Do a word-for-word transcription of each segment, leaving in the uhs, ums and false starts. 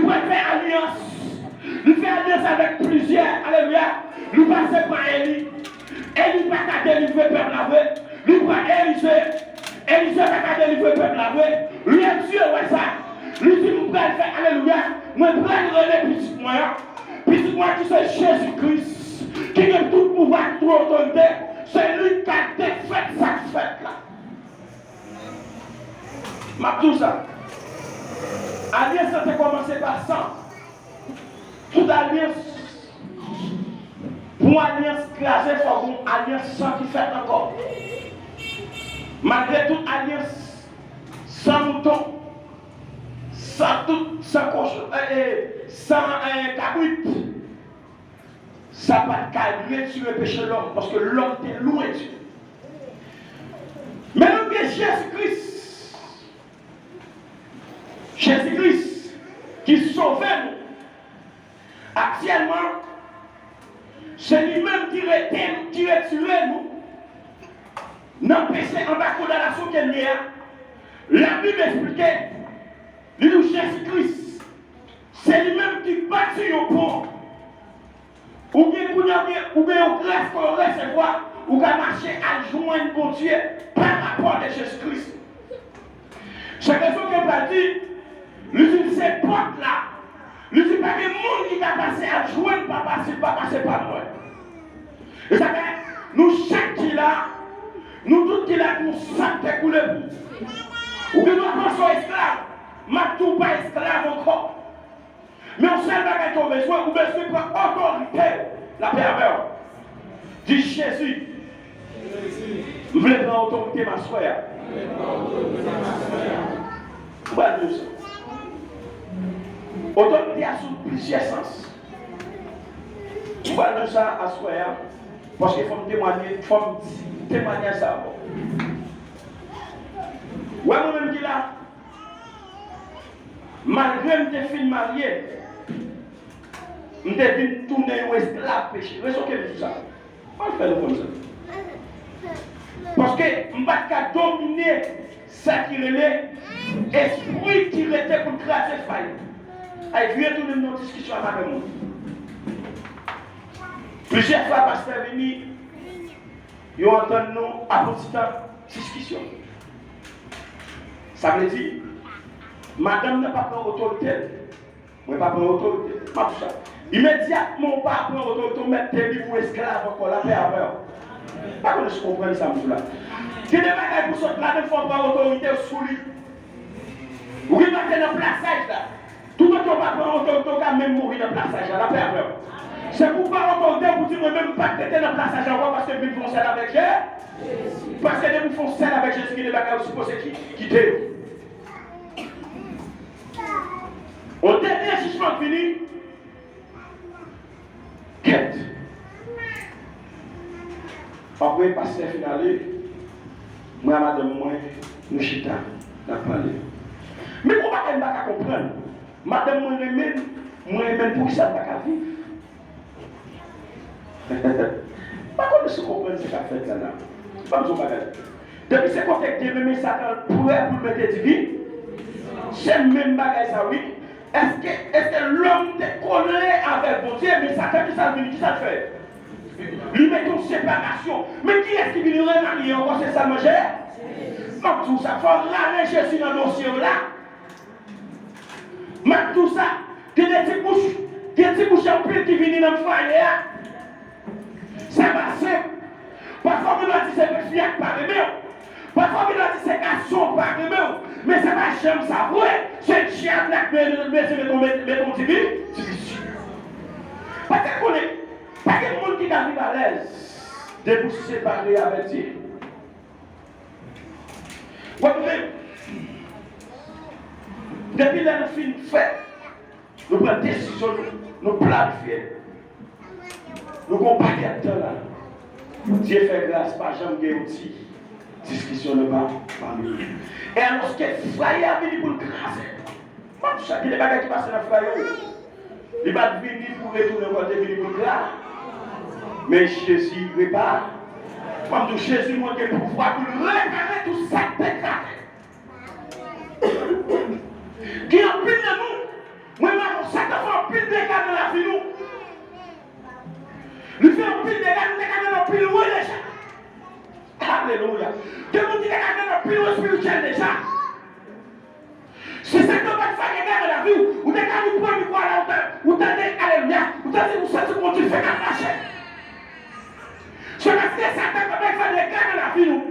Li fè alyans. Li fè alyans avèk plizyè. Alelouya. Li pase pa Eli. Eli pa ka delivre pèp la vre. Li pran Elize. Elize pa ka delivre pèp la vre. Lè Dye wè sa, li di, "M pral fè, alelouya, mwen pral rele pitit mwen an." Pitit mwen ki se Jezi Kris, ki gen tout pouvwa, tout otorite, se li k ka defèt sa k fèt la. M ap di w sa. Alyans lan te kòmanse pa san. Tout alyans, pou alyans kraze, fò gon alyans san ki fèt ankò. Malgre tout alyans san mouton, san tout, san kochon, eh, eh, san, eh, kabrit, sa pa t ka retire peche lòm, paske lòm te lwen Dye. Men nou gen Jezi Kris. Jezi Kris ki sove nou. Aktyèlman, se li menm ki rete, ki retire nou nan peche, anba kondanasyon ke n ye a. Labib esplike, li di w Jezi Kris, se li menm ki bati yon pon. Ou gen kounye a, ou gen, ou gen yon gras ke w resevwa, ou ka mache al jwenn Bondye pa rapò de Jezi Kris. Se rezon ke l pral di, li di, "Se pòt la." Li di, "Pa gen moun ki ka pase al jwenn Papa si l pa pase pa mwen." E sa fè, nou chak ki la, nou tout ki la, gon san k te koule pou ou. Ou gen dwa panse w esklav, m ap di w pa esklav ankò. Men yon sèl bagay ke w bezwen, ou bezwen pran otorite w. Lapè avè w. Di, "Jezi, m vle pran otorite m aswè a." M pral di w sa. Otorite a sou plizyè sans. M pral di w sa aswè a, paske fò m temwanye, fò m di temwanyaj sa a bon. Wè mwen menm ki la, malgre m te fin marye, m te vin tounen yon esklav peche. Rezon ke m di sa, m al fè nou konn sa. Paske m pa t ka domine sa ki rele espri ki rete pou l kraze fay. Ay, vire tounen m nan diskisyon ak madanm mwen. Plizyè fwa pastè vini, yo antann nou apre ti tan diskisyon. Sa vle di, madanm nan pa pran otorite l. Mwen pa pran otorite. M ap di sa. Imedyatman ou pa pran otorite, ou mèt te li pou esklav ankò, lapè avè w. Pa konnen si w konprann sa m di w la. Gen de bagay pou sot ladan, fò w pran otorite w sou li. Ou gen dwa te nan plasaj la. Toutotan w pa pran otorite, w ka menm mouri nan plasaj la. Lapè avè w. Se pou w pran otorite w pou di, "Mwen menm m pa t rete nan plasaj la ankò paske m vin fè yon sèl avèk Jezi." Paske depi w fè yon sèl avèk Jezi, gen de bagay ou sipoze ki-, kite yo. Yon dènye jijman k vini. Kèt. Apre pastè fin ale, mwen a madanm mwen, nou chita, n ap pale. Men gon bagay m pa ka konprann. Madanm mwen renmen m, mwen renmen l, poukisa m pa ka viv? M pa konnen si w konprann sa k ap fèt la la. Ban m di w yon bagay. Depi se kote k te renmen Satan prè pou l mete divi-, se menm bagay sa wi. Èske, èske lòm te kole avèk Bondye, men Satan kisa l vini, kisa l fè? Li mete yon separasyon. Men kiyès ki vini remarye ankò, se sèlman Jezi? M ap di w sa, fò w rale Jezi nan dosye w la. M ap di w sa, gen de ti bouch, gen ti bouch anpil ki vini nan fwaye a. Sa pa senp. Pafwa moun nan di se fi a k pa renmen w. Pafwa moun nan di se gason k pa renmen w. Men se pa janm sa vre. Se dyab la k bezwen mete yon, mete yon divi-, divizyon. Paske konnen, pa gen moun ki ka viv alèz depi w separe avèk Dye. Wè mwen, depi lè nou fin fè, nou pran desizyon, nou, nou planifye, nou gon pakèt tan la. Dye fè gras, pa janm gen yon ti diskisyon nan pa, pami nou. E alòske fwaye a vini pou l kraze. M ap di sa, gen de bagay ki pase nan fwaye w. Li pa t vini pou retounen ankò, l te vini pou l kraze. Men Jezi repare. M ap di w, Jezi mwen gen pouvwa pou l repare tout sa k te kraze. Gen anpil nan nou, mwen pa wè Anpil dega nan lavi nou. Li fè anpil dega, nou te ka nan anpil lwen deja. Alelouya. Gen moun ki te ka nan anpil lwen espirityèl deja. Si Satan pa t fè dega nan lavi w, ou te ka vin pran mikwo a la, ou ta, ou tande, alelouya, ou ta di, ou santi Bondye fèk ap mache. Se paske Satan pa t fè dega nan lavi nou.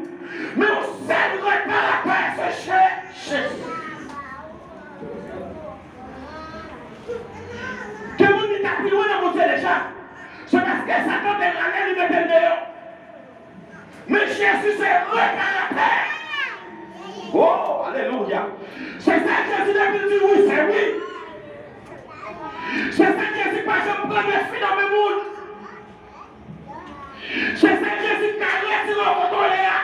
Men yon sèl reparatè, se Je-, Jezi. Gen moun ki ta pi lwen nan Bondye deja. Se paske Satan te rale li mete l deyò. Men Jezi se reparatè. Oh, alelouya. Se sa Jezi depi l di wi, se wi. Se sa Jezi pa janm pran defi nan men moun. Se sa Jezi ka retire w kote w ye a.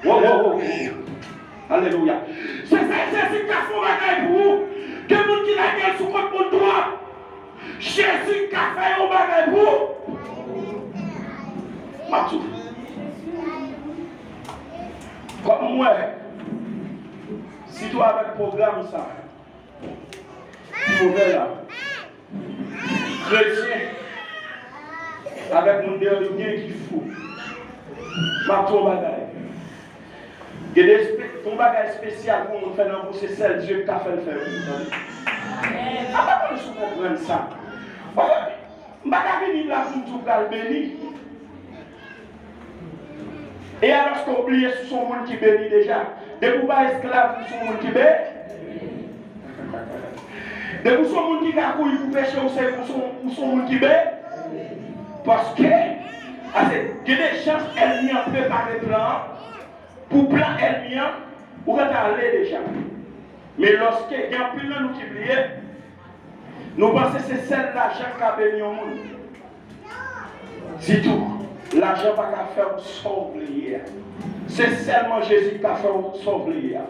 Wo, wo, wo, wo. Alelouya. Se sa Jezi ka fè yon bagay pou ou. Gen moun ki lage l sou kont moun twòp. Jezi ka fè yon bagay pou ou. M ap di w. Kòm m wè, sitou avèk pwogram sa, ki ouvè la. Kretyen avèk moun deyò yo gen ki fou. M ap di w yon bagay. Gen de espe-, yon bagay espesyal pou moun fè nan bouch, se sèl Dye ki ka fè l fè wi, tande. M pa konn si w konprann sa. Paske m pa ka vini la pou m di w pral beni. E alòske w bliye si w se yon moun ki beni deja. Depi w pa esklav, ou se yon moun ki beni. Depi w se yon moun ki ka kouri pou peche, ou se, ou se, ou se yon moun ki beni. Paske, ase, gen de chans ènmi an prepare plan an. Pou plan ènmi an, ou gentan ale deja. Men lòske gen anpil nan nou ki bliye, nou panse se sèl lajan k ka beni yon moun. Ditou, lajan pa ka fè w sa w vle ye a. Se sèlman Jezi ki ka fè w sa w vle ye a.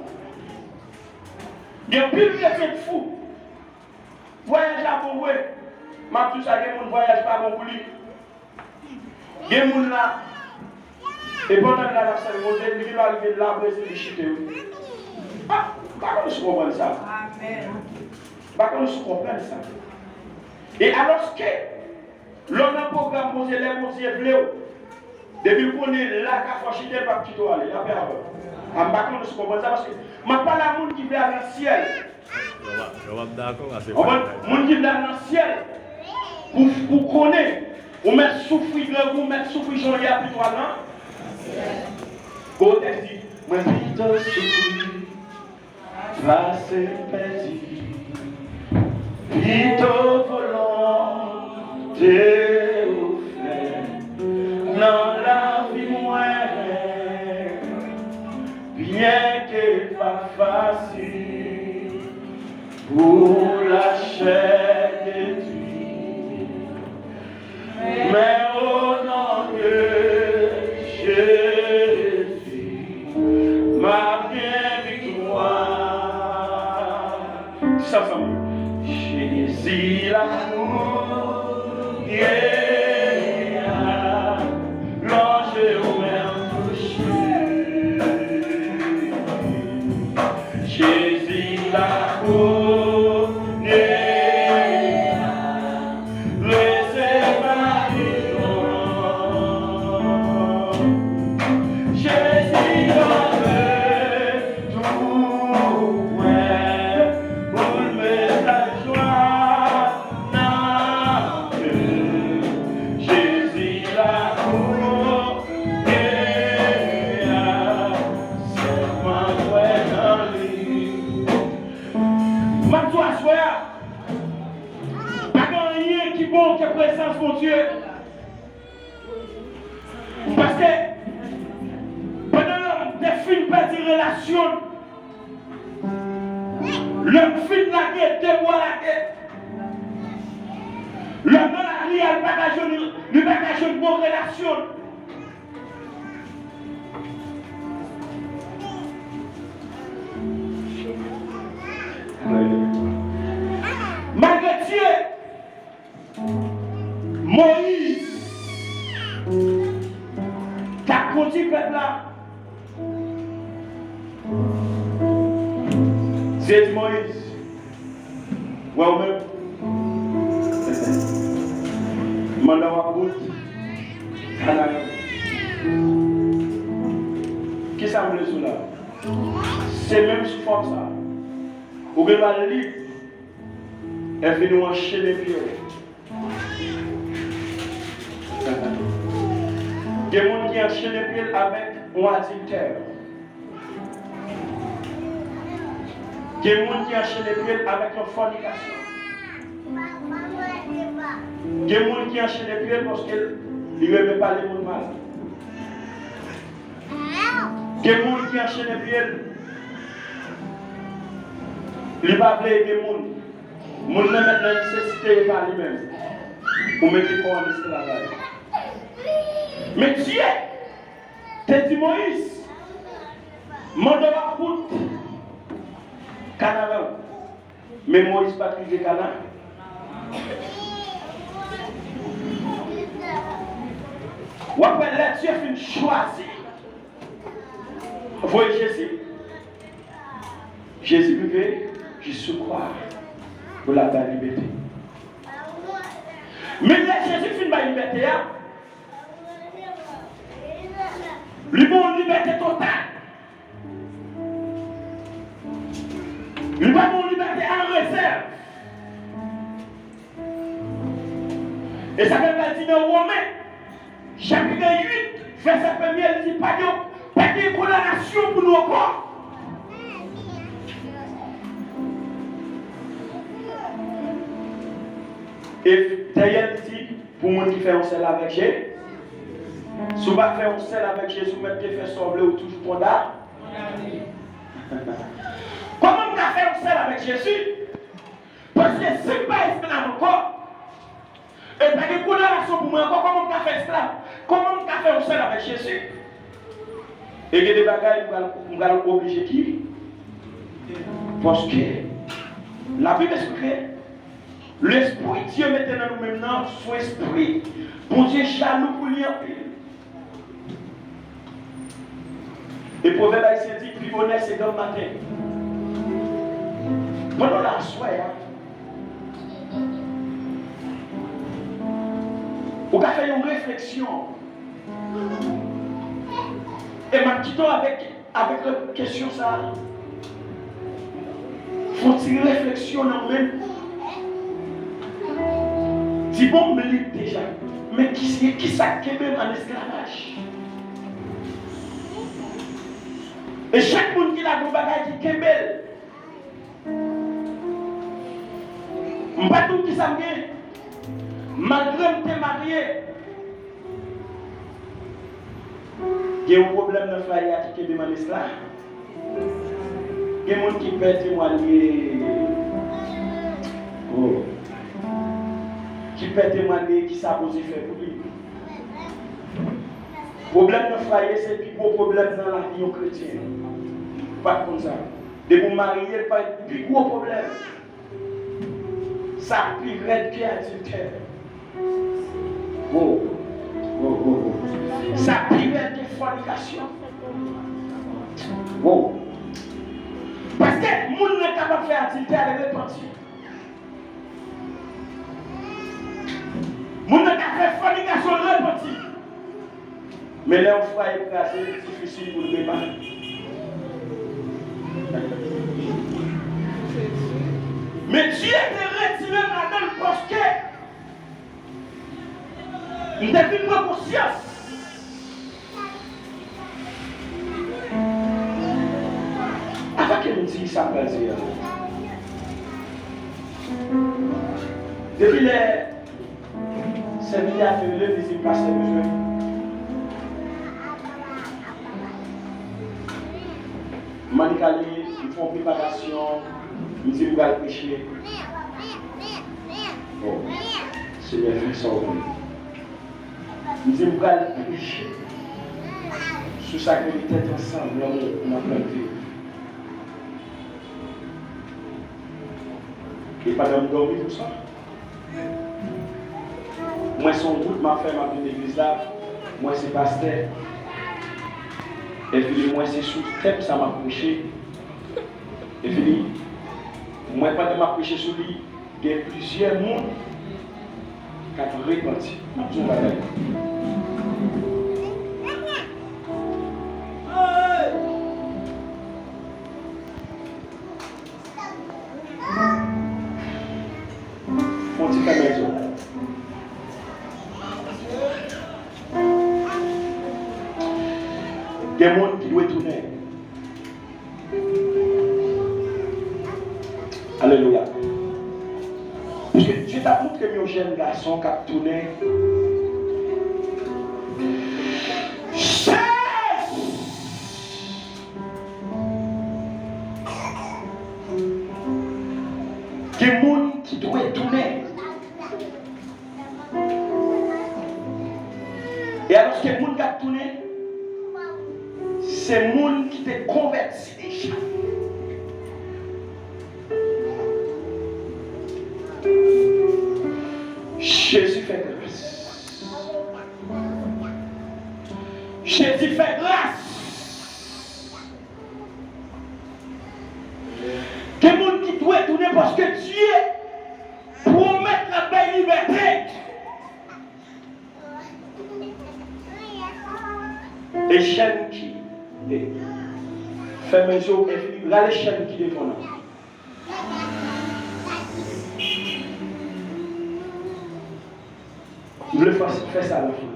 Gen anpil kretyen k fou. Vwayaj la bon vre. M ap di w sa, gen moun vwayaj pa bon pou li. Gen moun la, e pandan l la l ap sèvi Bondye, li vin arive la Brezil, li chite wi. Ah, m pa konn si w konprann sa. Amèn. M pa konn si w konprann sa. E alòske, lè w nan pwogram Bondye, lè Bondye vle w, depi l konnen la ka fè w chite, l p ap kite w ale, l ap avè w. Ah, m pa konn si w konprann sa, paske m ap pale a moun ki vle al nan syèl. Yo p ap, yo p ap dakò, paske... Konprann? Moun ki vle al nan syèl, pou, pou konnen, ou mèt soufri grangou, ou mèt soufri jan w ye a, pito w al nan syèl. Gon tèks di, mwen pito soufri pase pèdi, pito volonte w fèt nan lavi mwen. Byenke pa fasil pou lachè detwi, men o non de Jezi, m ap gen viktwa. Sa, sa, Jezi la kounye a, lonje w men touche. Jezi la kounye a, resevwa li non. Jezi antre tou prè pou l met lajwa nan kè. Jezi la kounye a, sèlman kwè nan li. M ap di w aswè a, pa gen anyen ki bon ke prezans Bondye. Paske pandan lòm te fin pèdi relasyon l, lòm fin lage de bwa lage, lòm nan lari a, li pa ka jwenn, li pa ka jwenn bon relasyon. Malgre Dye, Moyiz t ap kondi pèp la. Dye di Moyiz, wè ou menm, Manda w ap bout, kanal. Kisa m vle sou la? Se menm sou fòm sa. Ou gen dwa lib, epi nou anchene pye w. Gen moun ki anchene pye l avèk yon adiltè. Gen moun ki anchene pye l avèk yon fònikasyon. Gen moun ki anchene pye l paske li renmen pale moun mal. Gen moun ki anchene pye l, li pa vle ede moun. Moun nan mèt nan nesesite e pa li menm. Ou mete kò w an esklavaj. Men Dye te di Moyiz, manda w ap bout Kanaran. Men Moyiz pa t rive Kana. W ap wè lè Dye fin chwazi voye Jezi, Jezi rive jis sou kwa pou l ap bay libète. Men lè Jezi fin bay libète a, li ba w libète total. Li pa ba w libète an rezèv. E sa fè Pòl di nan Women, chapit uit, vèsè premye, li di, pa gen, pa gen kondanasyon pou nou ankò. E dèyè, li di, pou moun ki fè yon sèl avèk Je-, si w pa fè yon sèl avèk Jezi, ou mèt te fè sa w vle, ou toujou konda-, kòman m ka fè yon sèl avèk Jezi? Paske si m pa esklav ankò, e pa gen kondanasyon pou mwen ankò, kòman m ka fè esklav? Kòman m ka fè yon sèl avèk Jezi? E gen de bagay m pral, m pral oblije ki? Paske Labib esplike, lespri Dye mete nan nou menm nan, se yon espri Bondye jalou pou li anpil. E pwovèb ayisyen di, pi bonè se granm maten. Pandan w la aswè a, ou ka fè yon refleksyon. E m ap kite w avèk, avèk kesyon sa a. Fè yon ti refleksyon nan ou menm. Di, bon, m lib deja. Men ki, kisa k kenbe m an esklavaj? E chak moun ki la gen yon bagay ki kenbe l. M pa di w kisa m gen. Malgre m te marye, gen yon pwoblèm nan fwaye a ki kenbe m an esklav. Gen moun ki pè temwanye. Oh. Ki pè temwanye ki sa Bondye fè pou li. Pwoblèm nan fwaye se pi gwo pwoblèm nan lavi yon kretyen. Ou pa t konn sa? Depi w marye, l parèt pi gwo pwoblèm. Sa pi rèd ke adiltè. Wo, wo, wo, wo. Sa pi rèd ke fònikasyon. Wo. Paske moun nan kapab fè adiltè, l repanti. Moun nan ka fè fònikasyon, l repanti. Men lè yon fwaye kraze, li difisil pou l repare. Men Dye te retire m ladan l paske m te vin pran konsyans. Avan ke m di sa m pral di a, depi lè sèvitè a te rele m, li di m pastè bezwen m annik ale, m fè yon preparasyon, m di m pral preche. Bon, Senyè, fè sa w vle. M di m pral preche sou sa k rele tèt ansanm, lanmou nan plante. E pandan m dòmi konsa, mwen se yon wout m ap fè, m ap vin legliz la, mwen se pastè. Epi mwen se sou tèm sa m ap preche. Epi mwen pandan m ap preche sou li, gen plizyè moun k ap repanti. M ap di yon bagay. Fon ti fèmen zye w. Gen moun ki dwe tounen. Alelouya. Paske Dye t ap montre m yon jèn gason k ap tounen. Jezi! Gen moun ki dwe tounen. E alòske moun k ap tounen, se moun ki te konvèti deja. Jezi fè gras. Jezi fè gras. Gen moun ki dwe tounen paske Dye pwomèt l ap bay libète. E chèn ki, e, fèmen zye w epi rale chèn ki devan w. M vle fè, fè sa yon fwa.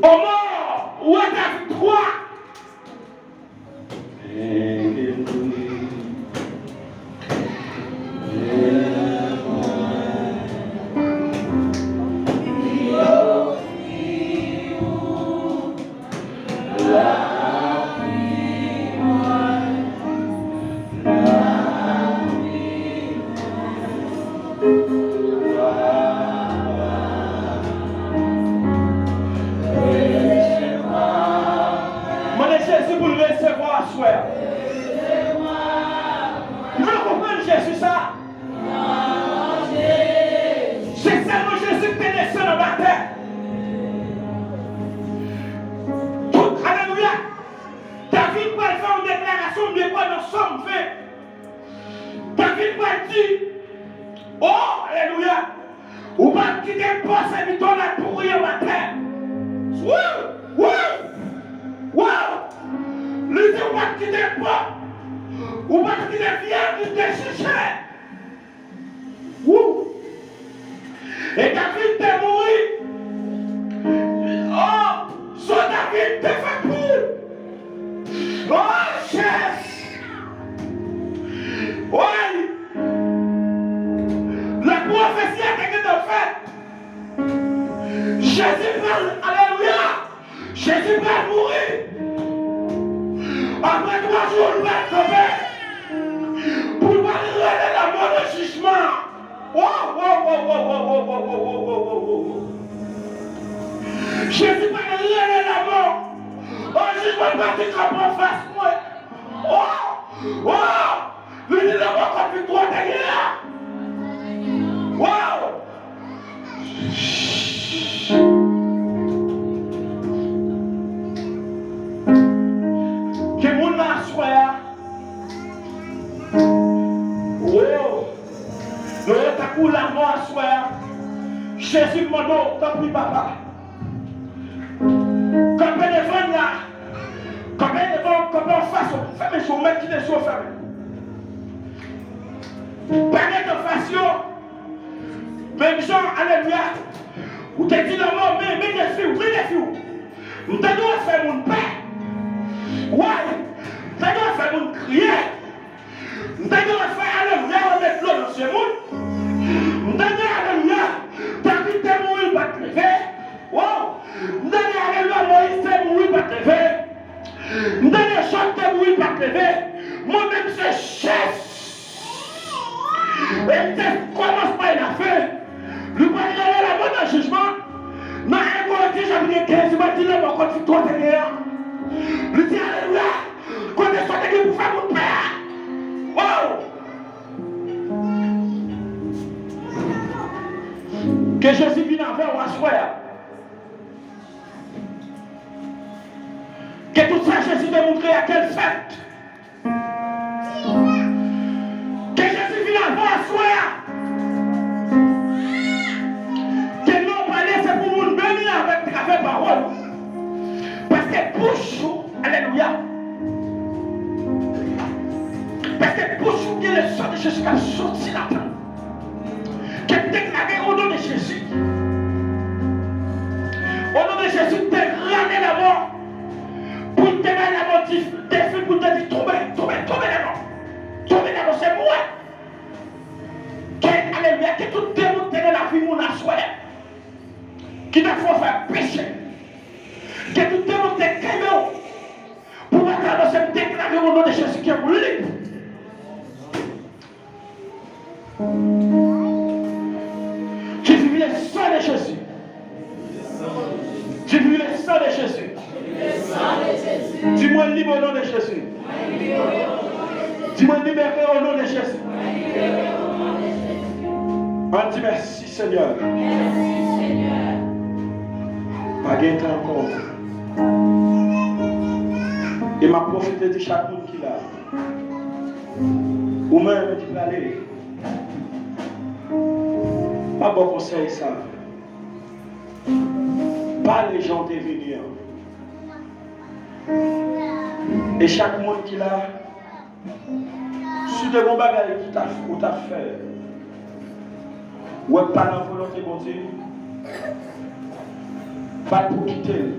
Omò, ou wè David twa. Mande Jezi pou l resevwa w aswè a. Nou konprann Jezi sa? Se sèlman Jezi ki te desann anba tè. Tout, alelouya. David pral fè yon deklarasyon, m dekwa nan Sòm ven. David pral di, o, alelouya, ou p ap kite po sèvitè w la pouri anba tè. Wouy! Wouy! Wouy! Li di, ou p ap kite po, ou p ap kite vyèj li dechiche. Wou! E David te mouri. O, sa David te fè pou ou. O, Jezi! Woy! Lapwofesi a te gentan fèt. Jezi pral, alelouya! Jezi pral mouri. Apre twa jou, l pral kanpe. Pou l pral rele lanmò nan jijman. Wo, wo, wo. Jezi pral rele lanmò. O, jijman pral di kanpe anfas mwen. Wo, wo. Li di lanmò kòm viktwa te gen an. Wo. Gen moun la aswè a. Wo. Yo ye tankou lanmò aswè a. Jezi mande w, tanpri, Papa. Kanpe devan l la. Kanpe devan, kanpe anfas yo. Fèmen je w, mèt kite je w fèmen. Parèt anfas yo. Menm jan, alelouya. Ou te di lanmò, men, men defi w, men defi w. M tande w ap fè moun pè. Woy! M tande w ap fè moun kriye. M tande w ap fè alelouya, w ap met dlo nan je moun. M tande alelouya, David te mouri, l pa t leve. Wo! M tande alelouya, Moyiz leve, mwen menm se chèf. E m se kòmansman e lafen. Li pral rele lanmò nan jijman. Nan en Korentyen chapit kenz, li pral di lanmò kote viktwa te gen an. Li di, alelouya, kote sa te gen pou fè moun pè a. Wow! Ke Jezi vin avè w aswè a. Ke tout sa Jezi te montre a, ke l fèt. Ke Jezi vin avè w aswè a. Ke lè w pale, se pou moun beni avèk travè pawòl ou. Paske bouch ou, alelouya. Paske bouch ou gen le sang de Jésus k ap soti ladan l. Ke m deklare o non de Jezi. O non de Jezi, m te rale lanmò. Pou l te bay lanmò di, defi, pou l te di, tonbe, tonbe, tonbe lanmò. Tonbe lanmò, se mwen. Ke, alelouya, ke tout demon ki te nan lavi moun aswè a, ki ta fè w fè peche, ke tout demon ki te kenbe w pou w pa ka avanse, m deklare o non de Jezi ke w lib. Di viv le sang de Jésus. Di viv le sang de Jésus. Di mwen lib o non de Jezi. Di mwen libere o non de Jezi. Ann di mèsi Senyè. Pa gen tan ankò. E m ap pwofite di chak moun ki la. Ou menm ki prale, m ap ba w konsèy sa. Pale jan w te vini an. E chak moun ki la, si w te gen yon bagay ki ta, ou ta fè, ou wè pa nan volonte Bondye, bat pou kite l.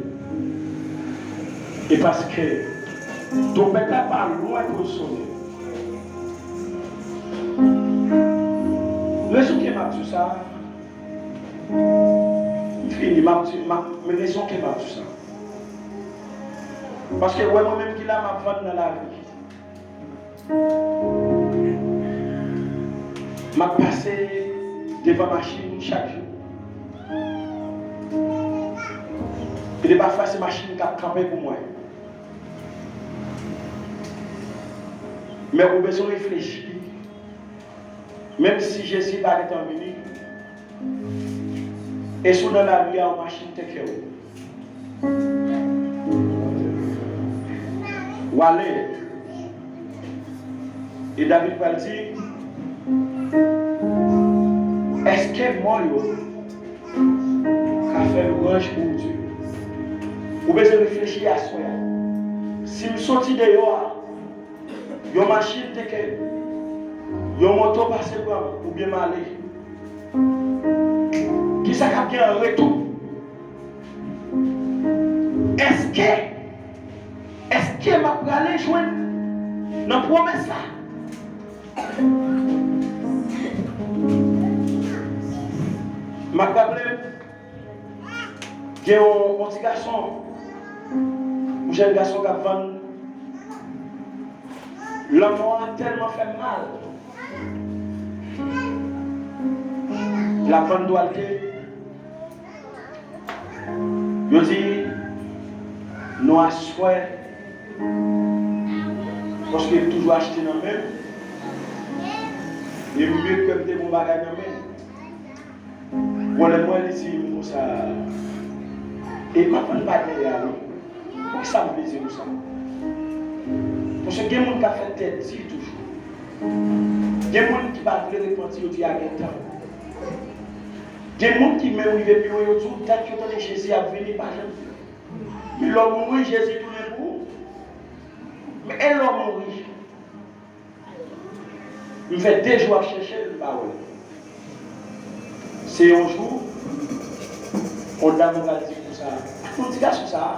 E paske twonpèt la pa lwen pou l sonnen. Rezon ke m ap di w sa, m fini, m ap di, m ap, men rezon ke m ap di w sa. Paske w wè mwen menm ki la, m ap vann nan lari. M ap pase devan machin chak jou. E de pafwa, se machin k ap kanpe pou mwen. Men ou bezwen reflechi. Menm si Jezi pa gentan vini, e si w nan lari a, yon machin teke w. W ale. E David pral di, èske mò yo ka fè lwanj pou Dye? Ou bezwen reflechi aswè a. Si m soti deyò a, yon machin teke m, yon moto pase pran m, oubyen m ale, kisa k ap gen an retou? Èske, èske m ap prale jwenn nan pwomès la? M ap raple m, gen yon, yon ti gason, yon jèn gason k ap vann. Lanmò a tèlman fè m mal. L ap vann dwal te. Yo di, non, aswè, paske m toujou achte nan men m, e m byen kwè m te gen yon bagay nan men m. Bon, lè m wè li di m konsa, e m ap vann bagay la, wi. Poukisa m vle di nou sa? Paske gen moun k ap fè tèt di toujou. Gen moun ki pa vle repanti, yo di a gen tan. Gen moun ki menm rive pi lwen, yo di w dat yo tande Jezi ap vini, pa janm vini. Men lè w mouri, Jezi tounen pou ou. Men e lè w mouri? M fè de jou ap chèche l, m pa wè l. Se yon jou, yon dam pral di konsa, "Ak yon ti gason sa a,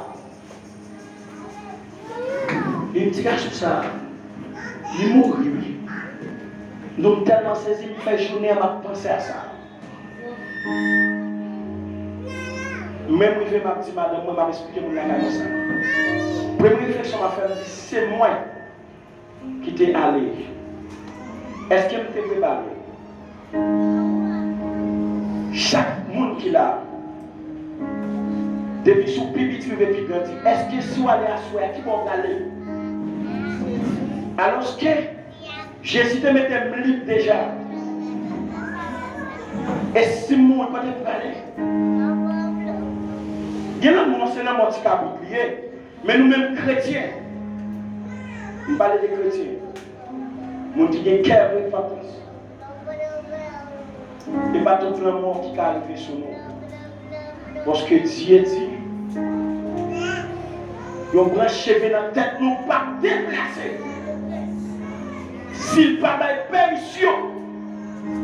e ti gason sa a, li mouri, wi." Donk, m tèlman sezi, m fè jounen an m ap panse a sa. Menm rive, m ap di madanm mwen, m ap eksplike moun nan bagay sa. Premye refleksyon m ap fè, m di, "Se mwen." ki te ale, èske m te prepare? Chak moun ki la, depi sou pi piti rive pi grandi, èske si w ale aswè a, ki bò w prale? Alòske Jezi te mete m lib deja. E si m mouri, kote m prale? Gen lanmò, se lanmò ti kabrit li ye. Men nou menm kretyen, m pale de kretyen, moun ki gen kè repantans, e pa tout lanmò ki ka rive sou nou. Paske Dye di, yon branch cheve nan tèt nou p ap deplase si l pa bay pèmisyon.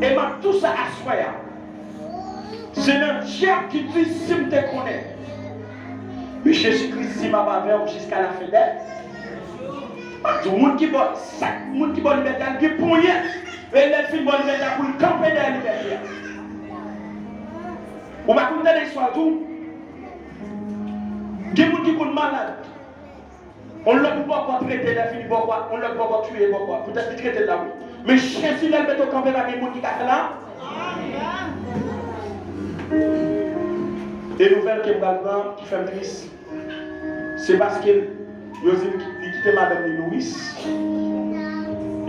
E m ap di w sa aswè a. Se nan dyab ki di, "Si m te konnen." Men Jezi Kris di, "M ap avè w jiska lafen dè." M ap di w, moun ki ba w, sak, moun ki ba w libète a, li gen ponyèt. E lè l fin ba w libète a, pou l kanpe dèyè libète a. Ou pa konn tande istwa tou? Gen moun ki konn malad. On lòt bòkò trete, lè fini bòkò a, on lòt bòkò tiye bòkò a. Poutèt li trete l la, wi. Men Jezi, lè l mete w kanpe, pa gen moun ki ka fè la. E nouvèl ke m pral pran, ki fè m tris, se paske yo di li ki-, li kite madanm li nouris.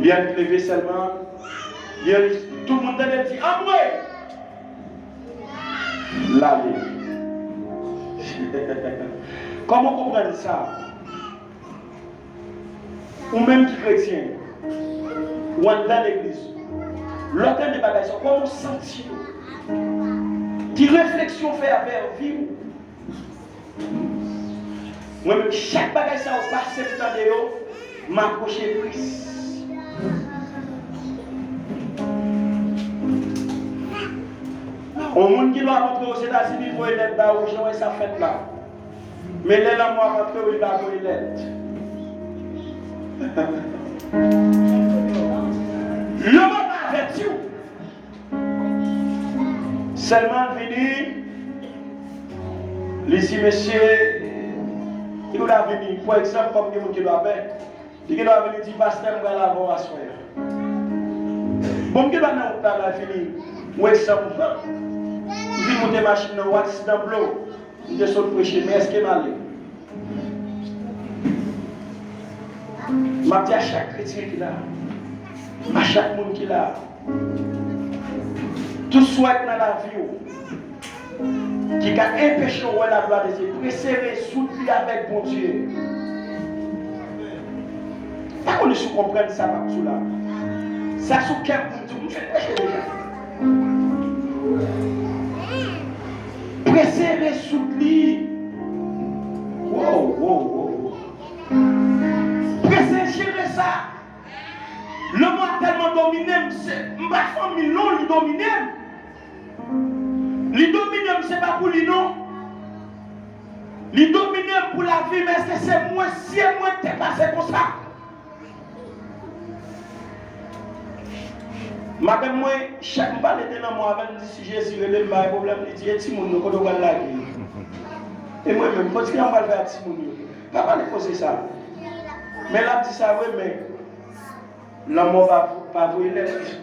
Li annik leve sèlman, li annik, tout moun tande l di, "Anmwe!" L ale. Kòman w konprann sa? Ou menm ki kretyen, ou anndan legliz, lè w tande bagay sa, kòman w santi w? Ki refleksyon w fè avè vi w? Mwen menm, chak bagay sa yo pase m tande yo, m apwoche Kris. Yon moun ki dwa rantre Ozetazini voye lèt ba ou, jan w wè sa fèt la. Men lè lanmò ap antre w, li pa voye lèt. Lanmò pa avèti w. Sèlman l vini, li di, "Mesye," li dwa vini, pa egzanp, kòm gen moun ki dwa pè, li gen dwa vini di, "Pastè, m pral avè w aswè a." Bon, m gen dwa nan wout la, la vini, ou egzanp, m vin moute machin nan, ou aksidan blo. M te sot preche, men èske m ale? M ap di a chak kretyen ki la, a chak moun ki la, tout sa k nan lavi w ki ka enpeche w wè laglwa de Dye, prese rezoud li avèk Bondye. M pa konnen si w konprann sa m ap di w la. Sa sou kè m pou m di w, m fin preche deja. Prese rezoud li. Wow, wow, wow, wow. Prese jere sa. Lanmò a tèlman domine m, se, m pa fanmi l non, li domine m. Li domine m, se pa pou li non. Li domine m pou lavi m, èske se mwen, si e mwen te pase konsa? Madanm mwen, chak m pale de lanmò avè l, m di, "Si Jezi rele m, pa gen pwoblèm." Li di, "E timoun yo, kote w pral lage yo?" E mwen menm, kote sa m pral fè ak timoun yo? Pa pale koze sa. Men l ap di sa vre, men lanmò pa, pa voye lèt.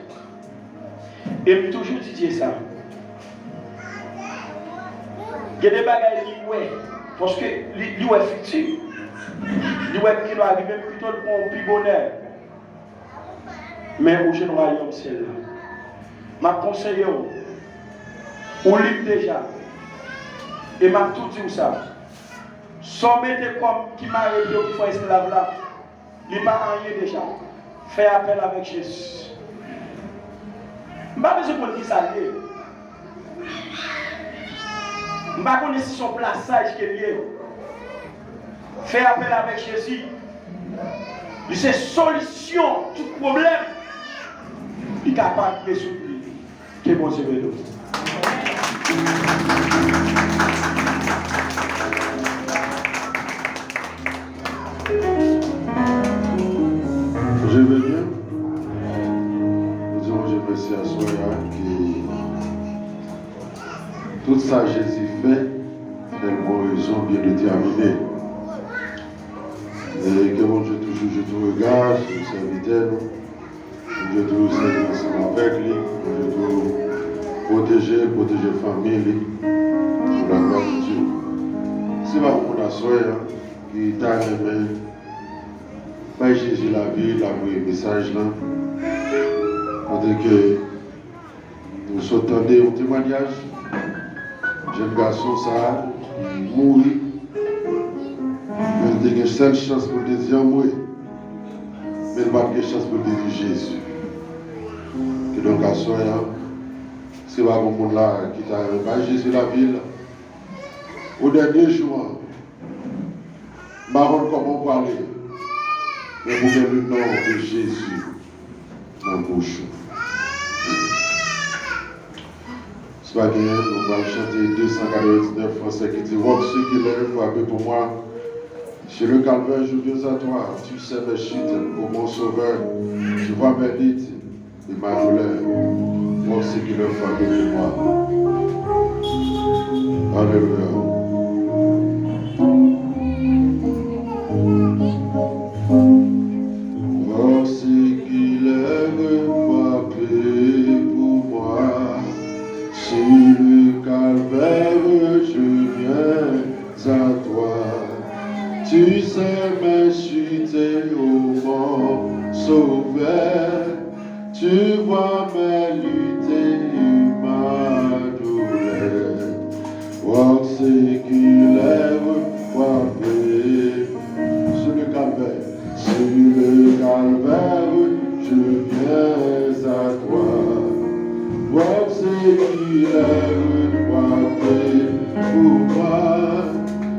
E m toujou di Dye sa. Gen de bagay li wè, paske li, li wè fiti. Li wè ki lwa li menm pito l pran yon pi bonè. Men ou jwenn wayòm syèl la. M ap konseye w, ou lib deja. E m ap tou di w sa. Sa w mete kòm ki mare pye w ki fè w esklav la, li pa anyen deja. Fè apèl avèk Jezi. M pa bezwen konn kisa l ye. M pa konnen si se yon plasaj ke l ye. Fè apèl avèk Jezi. Li se solisyon tout pwoblèm. Li kapab rezoud li. Ke Bondye beni w. Bondye beni w. Bondye, Bondye, mèsi aswè a, ke tout sa Jezi fè, fè l pou yon rezon byen detèmine. E ke Bondye toujou jete yon rega sou sèvitè nou. Bondye toujou sèvi ansanm avèk li. Bondye toujou pwoteje, pwoteje fanmi li. Pou la glwa de Dye. Se pa pou moun aswè a ki ta renmen bay Jezi lavi l, ap voye mesaj lan. Kote ke nou sot tande yon temwayaj jèn gason sa a ki mouri, men l te gen sèl chans pou l te di anmwe, men l pa t gen chans pou l te di Jezi. Kidonk aswè a, se pa pou moun la ki ta renmen bay Jezi lavi l, o dènye jou an, m pa konn kòman w prale, men pou gen le non de Jezi nan bouch ou. Si pa genyen, nou pral chante de san katrevenndiznèf fransè ki di: Roc séculaire, frappez pour moi. Sur le calvaire, je viens à toi. Tu sais mes chutes, ô mon sauveur. Tu vois mes luttes et ma douleur. Roc séculaire, frappez pour moi. Alléluia. Roc séculaire, frappez pour moi. Sur le calvaire, je viens à toi. Tu sais mes chutes, ô mon sauveur. Tu vois mes luttes et ma douleur. Roc séculaire, frappez. Sur le calvaire, sur le calvaire, je viens à toi. Roc séculaire, frappez pour moi.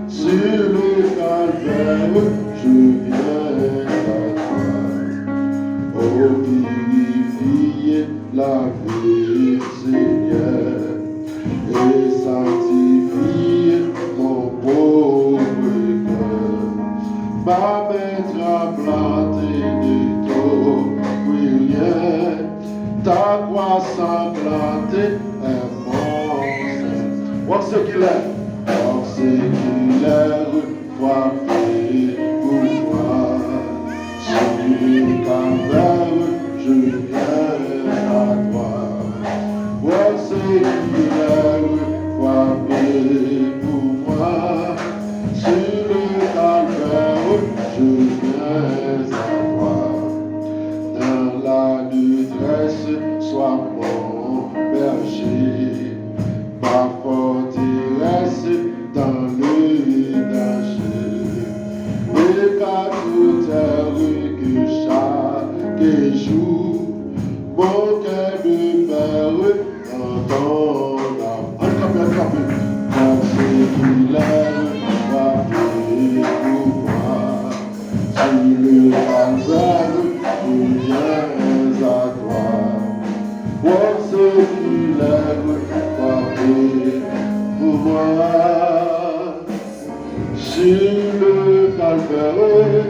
Sur le calvaire, je viens à toi. Oh, purifie, lavez, Seigneur, et sanctifie mon pauvre cœur. Ma main tremblante ne t'offre rien, ta croix sanglante est mon salut. Roc séculaire, roc séculaire, frappez pour moi. Sur le calvaire, je viens à toi. Roc séculaire, frappez pour moi. Sur le calvaire, je viens à toi. Dans la détresse, sois mon berger, ma forteresse dans le danger. Et qu'à toute heure, que chaque jour, mon cœur demeure dans ton amour. Ann kanpe, ann kanpe. Roc séculaire, frappez pour moi. Sur le calvaire, je viens à toi. Roc séculaire, frappez pour moi. Sur le calvaire,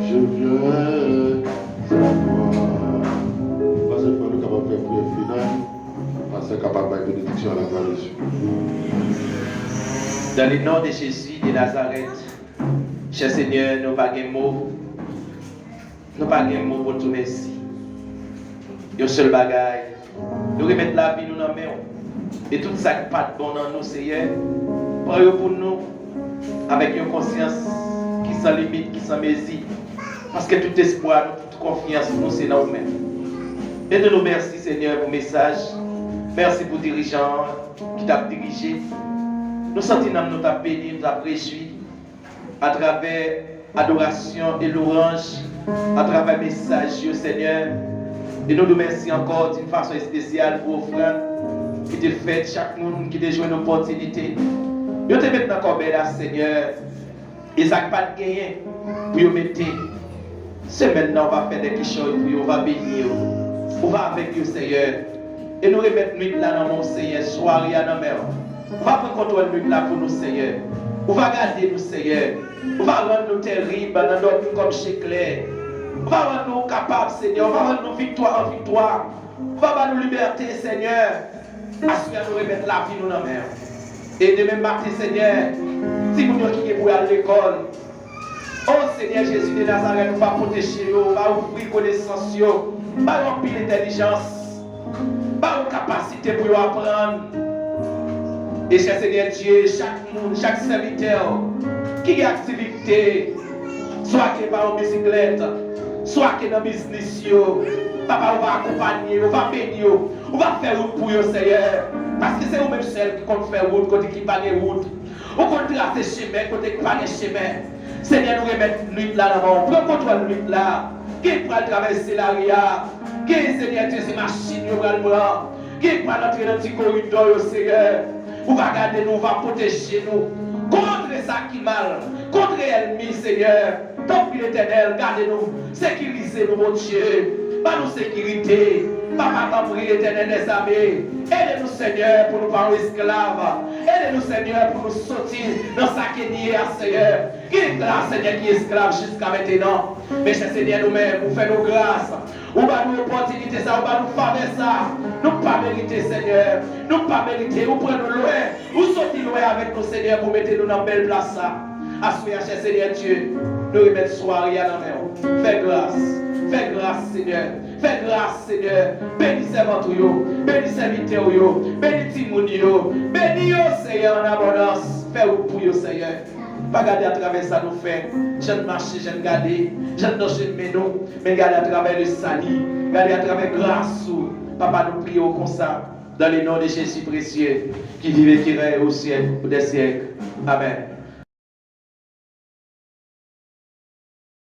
je viens à toi. Pastè, fò nou kapab fè priyè final. Pastè kapab bay benediksyon a la glwa de Dye. Dans le nom de Jésus de Nazareth, chè Senyè, nou pa gen mo. Nou pa gen mo pou n di w mèsi. Yon sèl bagay, nou remèt lavi nou nan men w. E tout sa k pa t bon nan nou, Seyè, pran yo pou nou avèk yon konsyans ki san limit, ki san mezi. Paske tout espwa nou, tout konfyans nou, se nan ou menm. E nou di w mèsi, Senyè, pou mesaj. Mèsi pou dirijan an ki t ap dirije. Nou santi nanm nou t ap beni, nou t ap rejwi. Atravè adorasyon e lwanj, atravè mesaj yo, Senyè. E nou di w mèsi ankò d'une façon spéciale pou ofrann ki te fèt, chak moun ki te jwenn opòtinite. Yo te met nan kòbèy la, Senyè. E sa k pa t genyen pou yo mete. Semèn nan, ou va fè dè kichòy pou yo, ou va beni yo. Ou va avèk yo, Senyè. E nou remèt nwit la nan men w, Senyè, sware a nan men w. Ou va pran kontwòl nwit la pou nou, Senyè. Ou va gade nou, Senyè. Ou va rann nou terib nan dòmi kòm chen klè. Ou va rann nou kapab, Senyè. Ou va rann nou viktwa an viktwa. Ou va ba nou libète, Senyè. Aswè a, nou remèt lavi nou nan men w. E demen maten, Senyè, timoun yo ki gen pou y al lekòl, O Senyè Jezi de Nazarèt, ou va pwoteje yo, ou va ouvri konesans yo, ba yo anpil entèlijans, ba yo kapasite pou yo aprann. E chè Senyè Dye, chak moun, chak sèvitè ki gen aktivite, swa ke pa yon bisiklèt, swa ke nan biznis yo, Papa, ou va akonpanye yo, ou va beni yo, ou va fè wout pou yo, Senyè. Paske se ou menm sèl ki konn fè wout kote ki pa gen wout. Ou konn trase chemen kote ki pa gen chemen. Senyè, nou remèt nwit la nan men w. Pran kontwòl nwit la. Gen pral travèse lari a. Gen, Senyè Dye, se machin yo pral pran. Gen pral antre nan ti koridò yo, Senyè. Ou va gade nou, ou va pwoteje nou. Kontre sa ki mal. Kontre ènmi, Senyè. Tanpri, Letènèl, gade nou. Sekirize nou, Bondye. Ban nou sekirite. Papa, tanpri, Letènèl dèzame. Ede nou, Senyè, pou nou pa yon esklav. Ede nou, Senyè, pou nou soti nan sa ke n ye a, Senyè. Gen la, Senyè, ki esklav jiska mentenan. Men, chè Senyè, nou menm, ou fè nou gras. Ou ba nou opòtinite sa, ou ba nou favè sa. Nou pa merite, Senyè. Nou pa merite. Ou pran nou lwen. Ou soti lwen avèk nou, Senyè, pou mete nou nan bèl plas sa. Aswè a, chè Senyè Dye, nou remèt sware a nan men w. Fè gras. Fè gras, Senyè. Fè gras, Senyè. Beni sèvant ou yo. Beni sèvitè w yo. Beni timoun yo. Beni yo, Senyè, an abondans. Fè wout pou yo, Senyè. Pa gade atravè sa nou fè, jan n mache, jan n gade, jan n nan chemen nou, men gade atravè le sali, gade atravè gras ou. Papa, nou priye w konsa, dans le nom de Jésus précieux, qui vit et qui règne au siècle des siècles. Amèn.